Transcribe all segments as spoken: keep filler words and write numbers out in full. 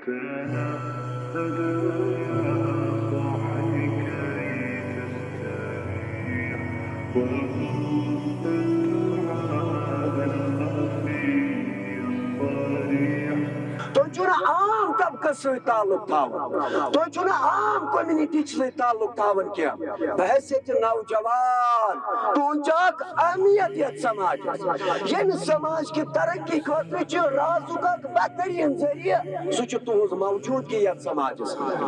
تنهد يا صاحي كي تستريح، وبث الدعاء الخفي الصريح۔ تُہۍ چھِو نہٕ عام طبقس سۭتۍ تعلق تھاوان، تُہۍ چھِو نہٕ عام community سۭتۍ تعلق تھاوان کینٛہہ۔ بحیثیت نوجوان، تُہُنٛد چھُ اکھ اہمیت یتھ سماجس۔ ییٚمہِ سماج کہِ ترقی خٲطرٕ چھُ رازُک اکھ بہترین ذٔریعہٕ، سُہ چھُ تُہُنٛز موجودگی یتھ سماجس منٛز۔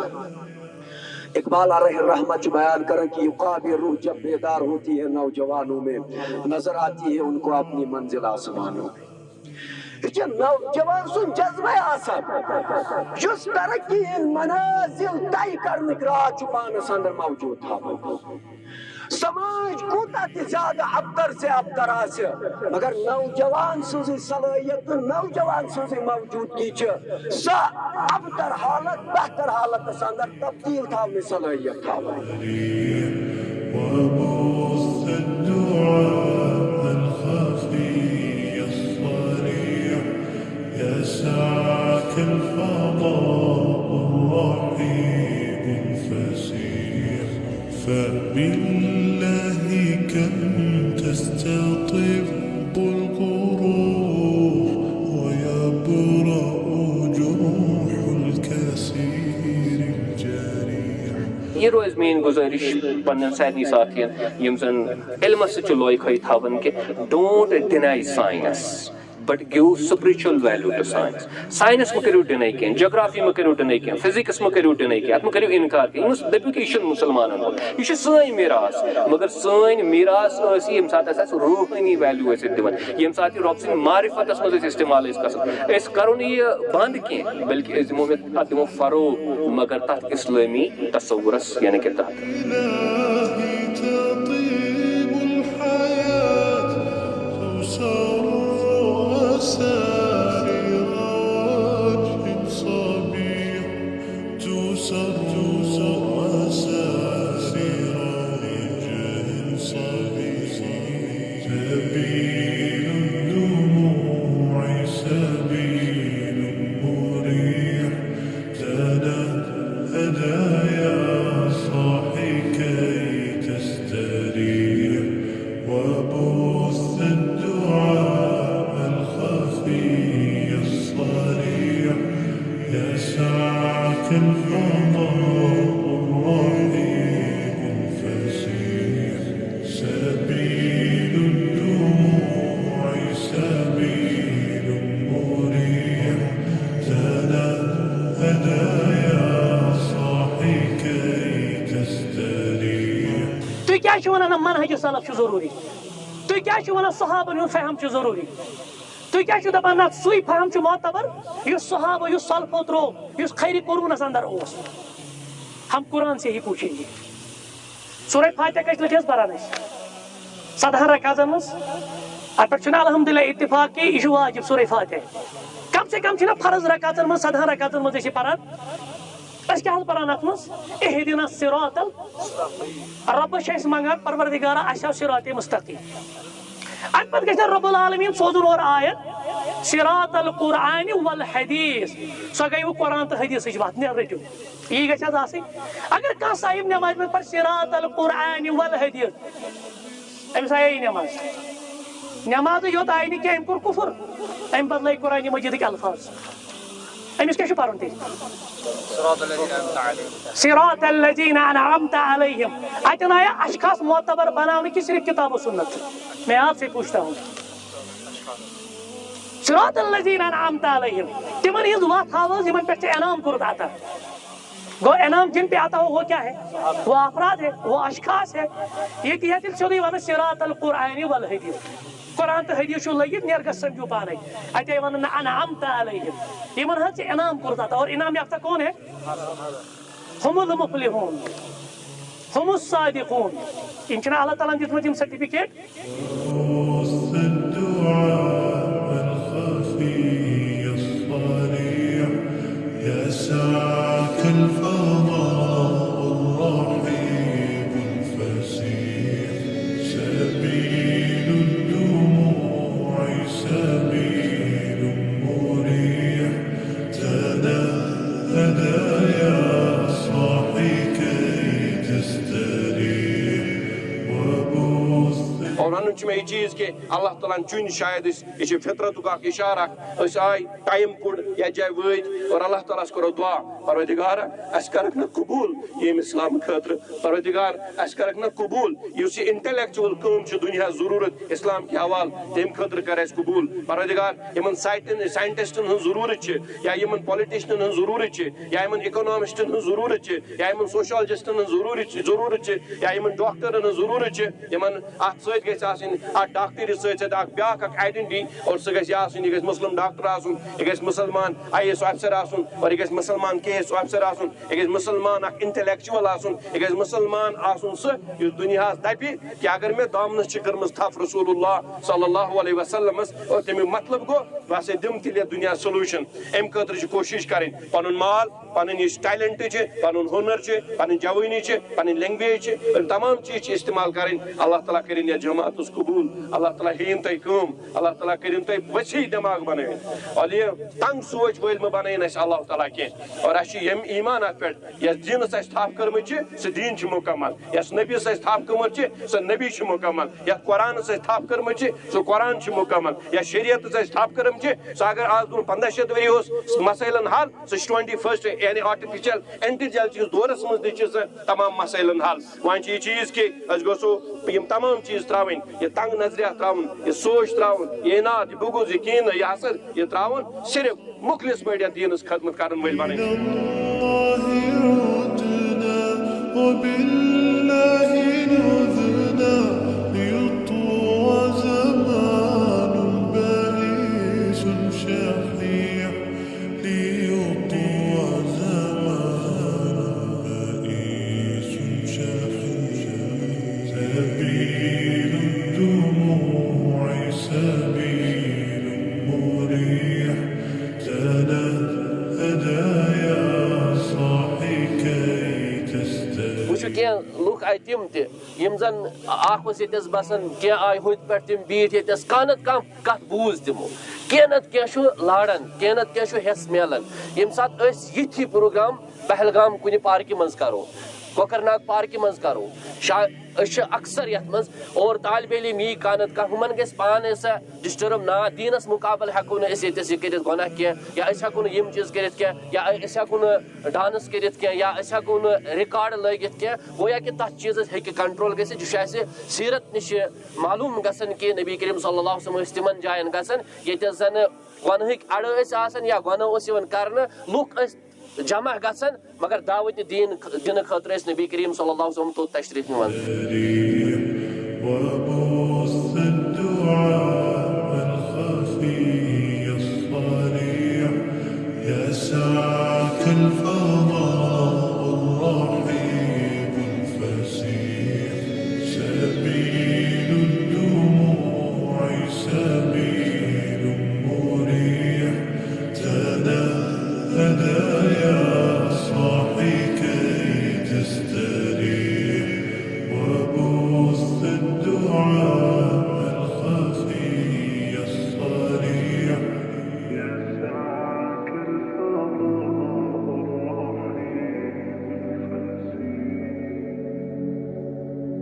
اقبال علیہ الرحمہ چھُ بیان کران کہ عقاب روح جب بیدار ہوتی ہے نوجوانوں میں، نظر آتی ہے ان کو اپنی منزل آسمانوں میں۔ یہِ چھُ نوجوان سُنٛد جذبے آسان، یُس ترقی ہٕنٛدۍ منازل طے کرنٕکۍ راتھ چھُ پانس اندر موجود تھاوان۔ سماج کوٗتاہ تہِ زیادٕ ابتر سے ابتر آسہِ، مگر نوجوان سٕنٛزٕے صلٲحیت تہٕ نوجوان سٕنٛزٕے موجودگی چھِ سۄ ابتر حالت بہتر حالتس اندر تبدیل تھاونٕچ صلٲحیت تھاوان۔ وبث الدعاء الخفي الصريح، يسعك الفضاء الرحيب الفسيح. فبالله كم تستطب القروح، ويبرأ جروح الكثير الجريح۔ یہِ روزِ میٲنۍ گُزٲرِش پننٮ۪ن سارنٕے ساتھین، یِم زن علمس سۭتۍ چھِ لوے کھٲے تھاوان، کہِ don't deny science, but give spiritual value to science. Science مہ کٔرِو deny کینٛہہ، geography مہ کٔرِو deny کینٛہہ، physics مہ کٔرِو deny کینٛہہ، اتھ مہ کٔرِو انکار کینٛہہ، یِم دٔپِو کہِ یہِ چھُنہٕ مُسلمانن ہُنٛد، یہِ چھُ سٲنۍ میراث۔ مگر سٲنۍ میراث ٲس یہِ، ییٚمہِ ساتہٕ اَسہِ اَسہِ روحٲنی value ٲسۍ أسۍ دِوان، ییٚمہِ ساتہٕ یہِ رۄب سٕنٛدِ معرفتس منٛز أسۍ استعمال ٲسۍ گژھان۔ أسۍ کرو نہٕ یہِ بنٛد کینٛہہ، بلکہِ أسۍ دِمو، اتھ دِمو فروغ، مگر تتھ اسلٲمی تصورس، یعنی کہِ تتھ۔ إلهي تطيب الحياة، تسر أسى لرجل صبيح، تسر أسى لرجل صبيح. سبيل الدموع سبيل مريح، تنهد يا صاحي كي تستريح، وبث الدعاء الخفي الصريح، يسعك الفضاء الرحيب الفسيح. سبيل الدموع سبيل مريح، تنهد يا صاحي كي تستريح. تُہۍ کیٛازِ چھِو وَنان نہ منہج سلف چھُ ضروٗری؟ تُہۍ کیٛازِ چھِو وَنان صحابن ہُنٛد فہم چھُ ضروٗری؟ تُہۍ کیٛازِ چھِو دَپان نہ سُے فہم چھُ معتبر یُس صحابہ، یُس سلفو ترٛوو، یُس خیرِ قرونس اندر اوس؟ ہم قرآن سے ہی پوچھیں گے۔ سورہ فاتحہ کٔژِ لٹہِ حظ پران أسۍ؟ سدہن رکعژن منٛز۔ اتھ پٮ۪ٹھ چھُنہٕ الحمدللہ اتفاق کہِ یہِ چھُ واجب سورہ فاتحہ۔ کم سے کم چھِنہ فرض رکعژن منٛز، سدہن رکعژن منٛز أسۍ یہِ پران؟ أسۍ کیٛاہ حظ پران اتھ منٛز؟ اہدنا الصراط ال-، رۄبس چھِ أسۍ منٛگان، پروردگارا، اَسہِ ہاو صراط مستقیم۔ امہِ پتہٕ گژھِ نہ رب العالمین سوزُن اورٕ آیت، صراط القرآن والحدیث، سۄ گٔیوٕ قرآن تہٕ حدیثٕچ وتھ، نیر رٔٹِو۔ یی گژھِ حظ آسٕنۍ۔ اگر کانٛہہ صاحب نمازِ منٛز پرِ صراط القرآن والحدیث، أمِس آیے یہِ نماز۔ نمازٕے یوت آیہِ نہٕ کینٛہہ، أمۍ کوٚر کفر۔ اَمہِ بدلہٕ لٲگۍ قرآنِ مجیدٕکۍ الفاظ۔ أمِس کیٛاہ چھُ پرُن تیٚلہِ؟ صراط الذين أنعمت عليهم۔ صراط الذين أنعمت عليهم۔ اتٮ۪ن آیا اشخاص معتبر بناونہٕ کہِ صرف کتاب و سنت؟ میں آپ سے پوچھتا ہوں۔ صراط الذين أنعمت عليهم۔ تِمن ہٕنٛز وتھ ہاو حظ، یِمن پٮ۪ٹھ ژےٚ انعام کوٚرُتھ عطا۔ گو انعام جن پہ آتا ہو، وہ کیا ہے؟ وہ افراد ہے، وہ اشخاص ہے۔ یہ تہِ ہے تیٚلہِ سیوٚدُے ونان صراط القرآن والحدیث۔ قرآن تہٕ حدیث چھُ لٔگِتھ، نیر گژھ سمجھو پانے۔ اتے ونان نہ انعمت علیہم۔ یِمن حظ چھِ انعام کوٚرمُت عطا۔ اور انعام یافتہ کون ہے؟ هم المفلحون، هم الصادقون۔ یِم چھِنہٕ اللہ تعالیٰ ہن دِتمٕتۍ یِم certificate؟ وبث الدعاء الخفي الصريح، يسعك الفضاء الرحيب الفسيح. سبيل الدموع سبيل مريح، تنهد چھُ مےٚ یہِ چیٖز کہِ اللہ تعالیٰ ہن چُنۍ شاید أسۍ، یہِ چھِ فطرتُک اکھ اِشارٕ اکھ۔ أسۍ آے، ٹایم کوٚڑ، یتھ جایہِ وٲتۍ اور اللہ تعالیٰ ہس کرو دعا، پروردگار، اسہِ کرکھ نہ قبول ییٚمہِ اسلام خٲطرٕ، پروردگار، اسہِ کرکھ نہ قبول یُس یہِ انٹلیکچوئل کٲم چھِ دُنیاہس ضروٗرت اسلام کہِ حوالہٕ، تمہِ خٲطرٕ کر اسہِ قبول، پروردگار۔ یِمن سائٹن-، سائنٹسٹن ہٕنٛز ضروٗرت چھِ، یا یِمن پالیٹیشنن ہٕنٛز ضروٗرت چھِ، یا یِمن اکنامسٹن ہٕنٛز ضروٗرت چھِ، یا یِمن سوشالجسٹن ہٕنٛز ضروٗرت چھِ، ضروٗرت چھِ، یا یِمن ڈاکٹرن ہٕنٛز ضروٗرت چھِ، یِمن اتھ سۭتۍ گژھِ آسٕنۍ، اتھ ڈاکٹری سۭتۍ سۭتۍ اکھ بیاکھ اکھ آئیڈینٹی، اور سُہ گژھِ آسُن، یہِ گژھِ مسلم ڈاکٹر آسُن، یہِ گژھِ مسلمان آئی اے ایس آفیسر آسُن، اور یہِ گژھِ مسلمان کے اے ایس آفیسر آسُن، یہِ گژھِ مسلمان اکھ انٹلیکچوئل آسُن، یہِ گژھِ مسلمان آسُن سُہ یُس دُنیاہس دپہِ کہِ اگر مےٚ دامنس چھِ کٔرمٕژ تھپھ رسول اللہ صلی اللہ علیہ وسلمس، اور تمیُک مطلب گوٚو بہٕ ہسا دِمہٕ تیٚلہِ یتھ دُنیاہس سولوشن۔ امہِ خٲطرٕ چھِ کوٗشش کرٕنۍ، پنُن مال، پنٕنۍ یُس ٹیلنٹ چھِ، پنُن ہُنر چھِ، پنٕنۍ جوٲنی چھِ، پنٕنۍ لینگویج چھِ، یِم تمام چیٖز چھِ استعمال کرٕنۍ۔ اللہ تعالیٰ کٔرِنۍ یتھ جماعتس قبول، اللہ تعالیٰ ہیٚیِن تۄہہِ کٲم، اللہ تعالیٰ کٔرِنۍ تۄہہِ وسیع دٮ۪ماغ بنٲوِتھ، اور یہِ تنگ سونچ وٲلۍ مہٕ بنٲیِن اسہِ اللہ تعالیٰ کینٛہہ۔ اور اسہِ چھُ ییٚمہِ ایمان اتھ پٮ۪ٹھ، یتھ دینس اسہِ تھپھ کٔرمٕژ چھِ، سُہ دین چھُ مکمل۔ یس نبیس اسہِ تھپھ کٔرمٕژ چھِ، سُہ نبی چھُ مکمل۔ یتھ قرآنس اسہِ تھپھ کٔرمٕژ چھِ، سُہ قرآن چھُ مکمل۔ یتھ شریعتس اسہِ تھپھ کٔرمٕژ چھِ، سُہ اگر آز برونٛہہ پنٛداہ شیٚتھ ؤری اوس مسائلن حل، سُہ چھُ ٹُوَنٹی فٔسٹ، یعنی آرٹیفیشل انٹیلیجنس کِس دورس منٛز تہِ چھِ سُہ تمام مسائلن حل۔ وۄنۍ چھِ یہِ چیٖز کہِ أسۍ گژھو یِم تمام چیٖز ترٛاوٕنۍ، یہِ تنگ نظریات ترٛاوُن، یہِ سونچ ترٛاوُن، یہِ عناد، یہِ بغض، یہِ کینہٕ، یہِ حسد، یہِ ترٛاوُن صرف مخلص پٲٹھۍ یتھ دینس خدمت کرن وٲلۍ بنٕنۍ۔ إلى الله عدنا وبالله عذنا، ليطوى زمان بائس شحيح، ليطوى زمان بائس شحيح، سبيل الدموع سبيل مريح، تنهد يا صاحي كي تستريح۔ وٕچھِو، کینٛہہ لُکھ آیہِ تِم تہِ، یِم زَن اَکھ اوس ییٚتٮ۪س بَسان، کینٛہہ آیہِ ہُتہِ پٮ۪ٹھ، تِم بیٖٹھۍ ییٚتٮ۪س، کانٛہہ نَتہٕ کانٛہہ کَتھ بوٗز تِمو۔ کینٛہہ نَتہٕ کینٛہہ چھُ لاران، کینٛہہ نَتہٕ کینٛہہ چھُ حِصہٕ میلان۔ ییٚمہِ ساتہٕ أسۍ یِتھۍ پروگرام پہلگام کُنہِ پارکہِ منٛز کَرو، کۄکرناگ پارکہِ منٛز کَرو، شا-، أسۍ چھِ اکثر یتھ منٛز، اور طالب علم یی کانٛہہ نتہٕ کانٛہہ، ہُمن گژھِ پانے سۄ ڈسٹرب، نا، دینس مقابل ہٮ۪کو نہٕ أسۍ ییٚتہِ یہِ کٔرِتھ، گۄناہ کینٛہہ، یا أسۍ ہٮ۪کو نہٕ یِم چیٖز کٔرِتھ کینٛہہ، یا أسۍ ہٮ۪کو نہٕ ڈانس کٔرِتھ کینٛہہ، یا أسۍ ہٮ۪کو نہٕ ریکارڈ لٲگِتھ کینٛہہ۔ گویا کہِ تتھ چیٖزس ہیٚکہِ کنٹرول گٔژھِتھ۔ یہِ چھُ اسہِ سیرت نِش معلوم گژھان کہِ نبی کریم صلی اللہ علیہ وسلم ٲسۍ تِمن جاین گژھان، ییٚتٮ۪س زن گۄنہٕکۍ اڑٕ ٲسۍ آسان یا گۄناہ اوس یِوان کرنہٕ، لُکھ ٲسۍ جمع گژھان، مگر دعوت دین دِنہٕ خٲطرٕ ٲسۍ نبی کریم صلی اللہ علیہ وسلم توٚت تشریف نِوان۔ وبث الدعاء الخفي الصريح، يسعك الفضاء الرحيب الفسيح، سبيل الدموع سبيل مريح، تنهد